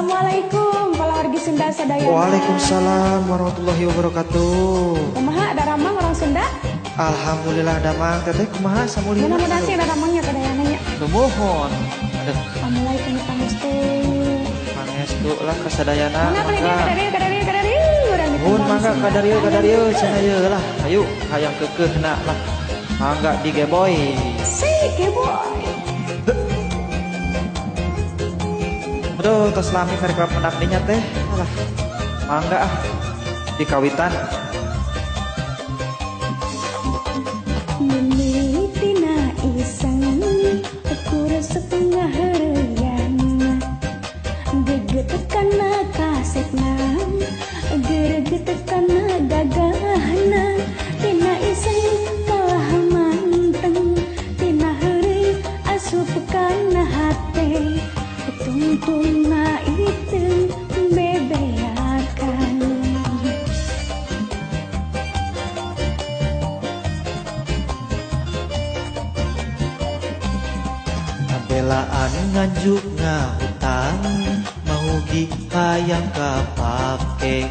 Assalamualaikum palawargi Sunda sadayana. Waalaikumsalam warahmatullahi wabarakatuh. Kumaha daramang orang Sunda? Alhamdulillah damang. Teteh kumaha samulina? Mudah-mudahan sih daramangnya sadayana nya. Sumuhun. Aduh. Assalamualaikum pangestu. Pangestu lah kasadayana. Mangga kadarieu kadarieu urang Mun mangga kadarieu kadarieu cenah ieu lah. Ayo hayang keukeuhna lah. Mangga digeboy. Si geboy. Aduh, tos lami karek pendak dinya teh. Alah. Mangga ah dikawitan. Mimitina iseng ukur setengah heureyan. Geget kana kasepna, gereget kana gagahna. Tina iseng kalah manteng, tina heureuy asup kana hate. Tungtungna iteung bebeakan. Kabelaan nganjuk ngahutang, mahugi hayang kapake.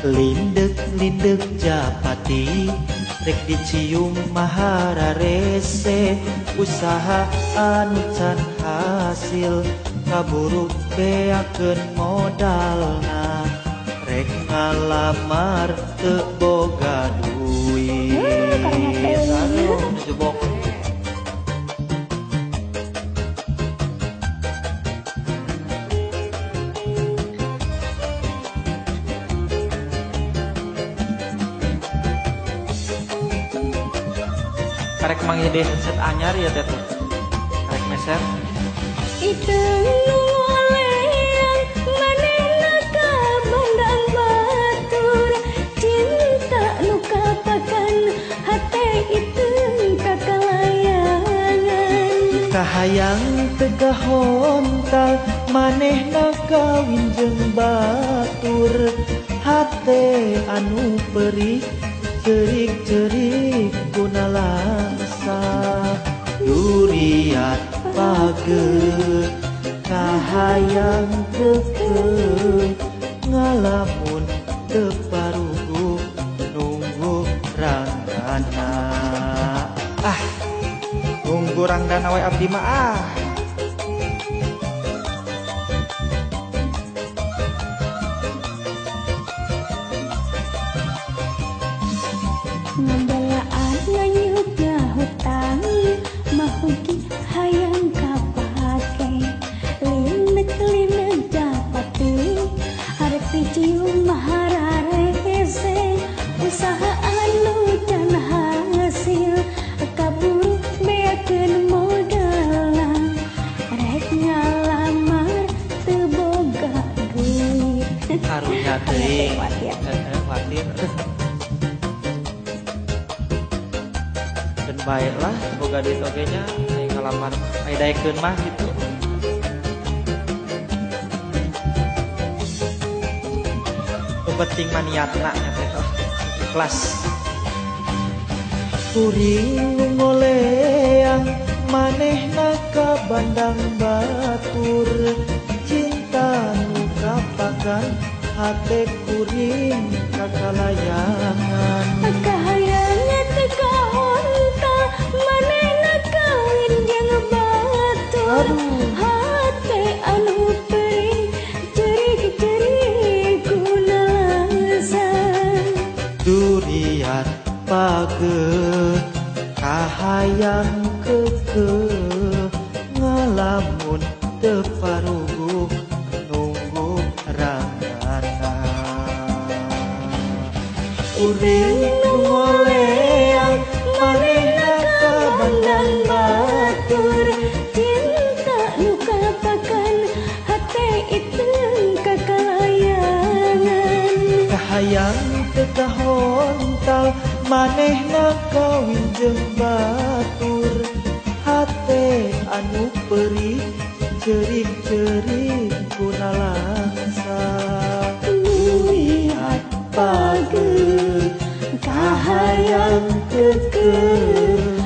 Lindek-lindek japati, rek dicium mahararese. Usaha anu can hasil, kaburu beakeun modalna. Rek ngalamar teu boga duit. Aduh, jebok. Karek manggih deui headset anyar ya teh tuh. Karek meser. Iteung nu ngoleang manehna ka bandang batur. Cinta nu kapakan hate iteung kakalayangan. Kahayang teu kahontal manehna kawin jeung batur. Hate anu perih cerik-cerik guna langsa. Duriat page kahayang keukeuh, ngalamun teu paruguh nunggu ranggana. Ah, nunggu ranggana we abdi mah ah. Ngabelaan nganyuk ngahutang, mahugi hayang kapake. Linek-linek japati, arek dicium mahararese. Usaha anu can hasil, kaburu beakeun modalna. Rek ngalamar teu boga duit. Karunya teuing. Heeh, baiklah, boga duit oge nya, aya ngalamar, aya daekeun mah gitu. Nu penting mah niatna nya teh ikhlas. Kuring nu ngoleang manehna ka bandang batur. Cinta nu kapakan hate kuring kakalayangan. Kahayang teu kahontal manehna kawin jeung batur. Hate anu perih cerik-cerik guna langsa. Duriat page kahayang keukeuh, ngalamun teu paruguh nunggu ranggana. Kuring nu ngoleang manehna ka bandang batur. Cinta nu kapakan hate iteung kakalayangan. Kahayang teu kahontal manehna kawin jeung batur. Hate anu perih cerik-cerik guna langsa. Lihat page kahayang keukeuh,